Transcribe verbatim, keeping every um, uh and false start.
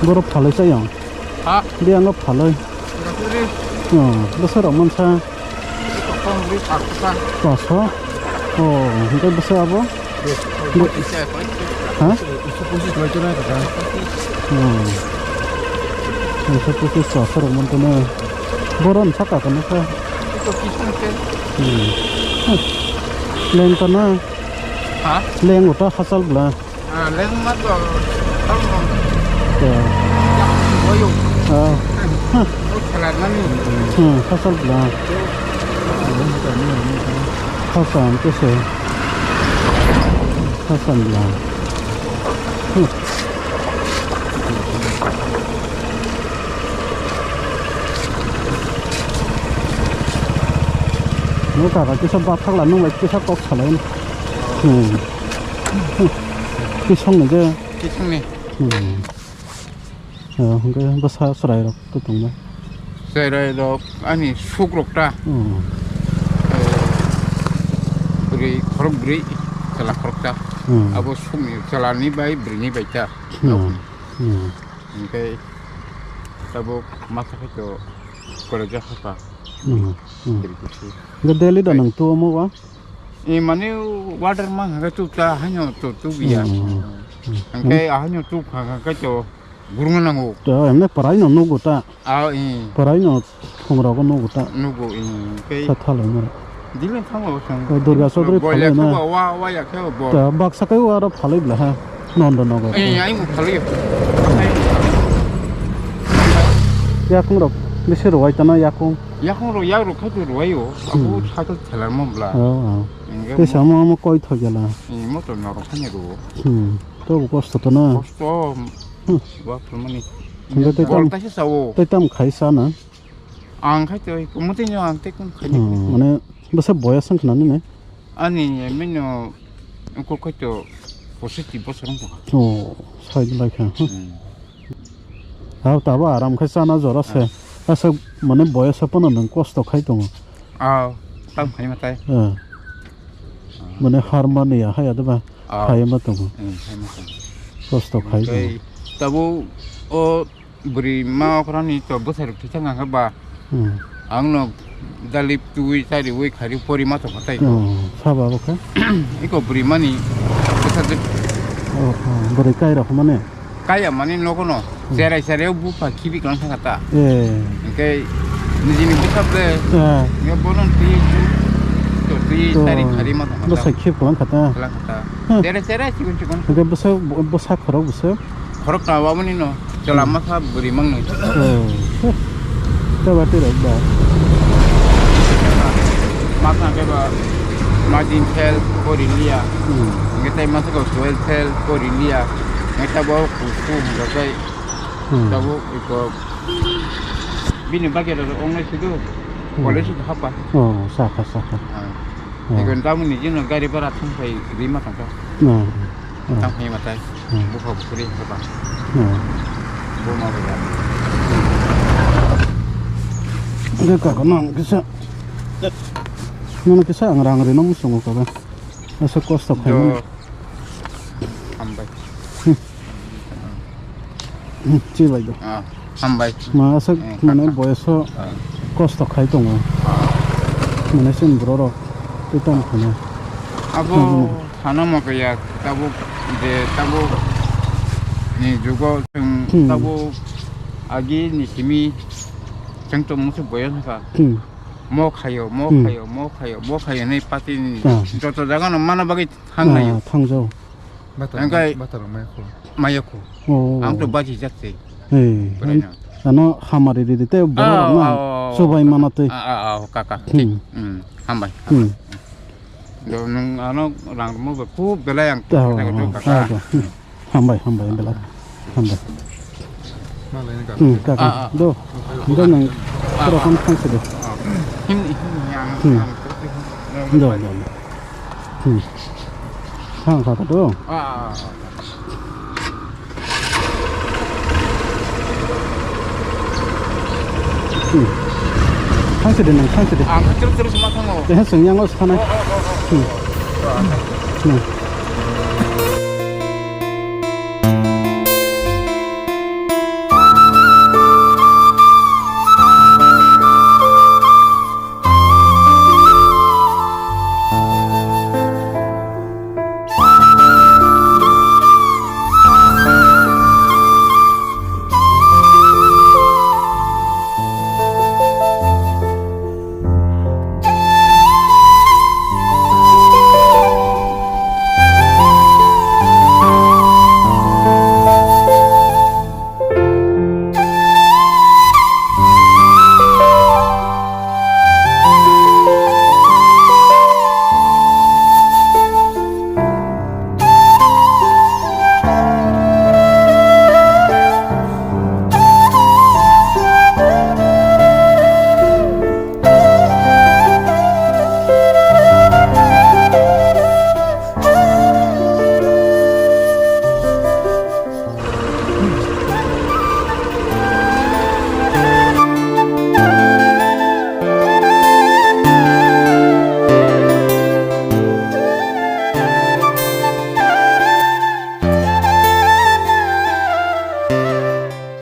Borok phalwi chayong. Ha? Biyango phalwi. Rakuri. Oh, bwsarok mansa. Kong bri paksa. Paso. Oh, hingke bwsa abo? Yes. Ha? Isu posis loichana kaka. Oh. Isu posis paso rok mantono. Boron saka kana sa. Ito kisan ke. Hmm. Leng kana. Ha? Leng uta hasal bla. Ah, leng ma to, tang tang. Ya. Yak, boyo. Ah. Oh, salat nani. Hmm, hasal bla. Hasal ke se. Hasal bla. Hmm. Nukha kisa bathakla nungbai kisa kok salai. Hmm. Kisongni je. Kisongni. Hmm. Ah, hwnkhe bwsa chwrairok to tongma. Chwrairok ani sukrok ta. Hmm. Eh, bwrwi khorok bwrwi, chwla khorok ta. Hmm. Abo sukni chwlani bai bwrwini bai ta. Hmm. Hmm. Hwnkhe tabuk masa khe to koreja hapa. Hmm. Hmm. Bwrwi kuchi. Hwnkhe daily da nang tu omo ba? Eh, mane water ma hwnkhe tu ta haino tu tu biya. Hmm. Hmm. Hwnkhe ahaino tu kha kha khe to gurung nango. To emne parai no nugo ta. Ah, eh. Parai no thongra go nugo ta. Nugo, eh, hwnkhe. Sa thalai mara. Dile thango thang. O Durga Chaudhary boila phalai na. Khe wa, wa ya khe bo. Ta baksa kai wa ro phalai bla ha. Nonda nogo. Eh, ai mo phalai. Yakung rok bisi rwai tana yakung. Yakung rok yak rok khai rwai o. Abo hmm. Cycle thelar mo bla. Oh, oh. Hwnkhe tei mo- samo amo koi thok gela. Eh, motor norok khai rwo. Hmm. To bo kosto to na. Kosto. Hmm. Wa phalmani. Hwnkhe tei tam- Gol taisa sao. Tei tam khai sa na. Ang khai to, kumutwi no ang tei kun khai. Hmm, mane bwsa boyas wng khna nini? Ani mino uko khai to positi bosor wng tongkha. Oh, sai lai kha. Hmm. Hmm. Ha, tabo aram khai chana jora se. Ah. Asa mane boyas phano nwng kosto khai tongo. Ah, tam khai matai. Ah. Mane har mani ya hai adaba. Ah. Khai ma tongo. Hmm, khai ma tongo. Kosto khai tongo. Tei tabo o Bwrwi ma okrani to bwsai rok thwi thang kha ba. Hmm. Ang no dalip twi chari wi khari pori ma tongkha tai. Oh, saba bo khe? Iko bwrwi mani bwsa de. Oh, oh, bwrwi kai rok mane? Kaya mani nogo no. Hmm. Cherai cherai bupha khibi klang thang kha ta. Eh. Hwnkhe nijini bwsa ble. Eh. Hwnkhe bono twi to twi chari khari ma tongkha ta. Bwsa khib klang kha ta. Klang kha ta. Hmm. Cherai cherai chikon chikon. Hwnkhe bwsa, bwsa khorok bwsa. Khorok ta waboni no chwla masa bwrwi mangno. Oh. Tei ba tei rok ba. Masa ke ba majin fel kori liya. Hmm. Nge tai masa ko twelve fel kori liya. Nge ta bo kusu hingga kai. Hmm. Ta bo iko bini bagera ongnai sidu. Hmm. College hapa. Oh, saka saka. Ah. Oh. Iko tamu ni jino gari bara thang pai rima tangka. Oh. Tang phai matai. Hmm. Bupha bupuri hwnkhe ba. Hmm. Buma bai ya. Hwnkhe kaka no ang kisa, nono kisa ang rang rino muchungo kaka. Asa kosto khaimani. Do. Hambai. Hmm. Hmm, chibai do. Ah, hambai. Ma asa eh, mane kaka. Boyoso ah. Kosto khai tongo. Ah. Mane chini borok rok tei tamo khana. Abo. Hmm. Hano mokaya tabuk je tabuk ni jugo chwng hmm. Tabuk agi ni simi chwng tongmung se boya wngkha. Hmm. Mo khayo, mo hmm. Khayo, mo khayo, mo khayo hinwi party ni ah. Joto jaga no mana bagwi thangnai. Ah, thangjao. Hingkai batar maya kho. Maya kho. Oh. Ang to baji jak se. Hey. Ano hamari di di te borok ah, no ah, ah, chubai ah, mana tei. Ah, ah, ah, kaka. Hmm. Hmm. Hambai. Hmm. Do nwng ano rang rwma bai khub belai ang ta, ta, ta, ta, ta. Hambai, hambai, belai. Hambai. Malai ni kaka. Hmm, kaka. Ah, ah. Do. Do nwng ah, ah. Rokon thang se de. Ah. Him, him, yang, hmm. Yang, do, do, do. Hmm. Thang kaka do. Ah, ah, ah. Hmm. Thang se de nang, thang se de. Ang terus terus ma thango. Teh seng yang os thana. Oh, oh, oh, oh. Hmm. Hmm.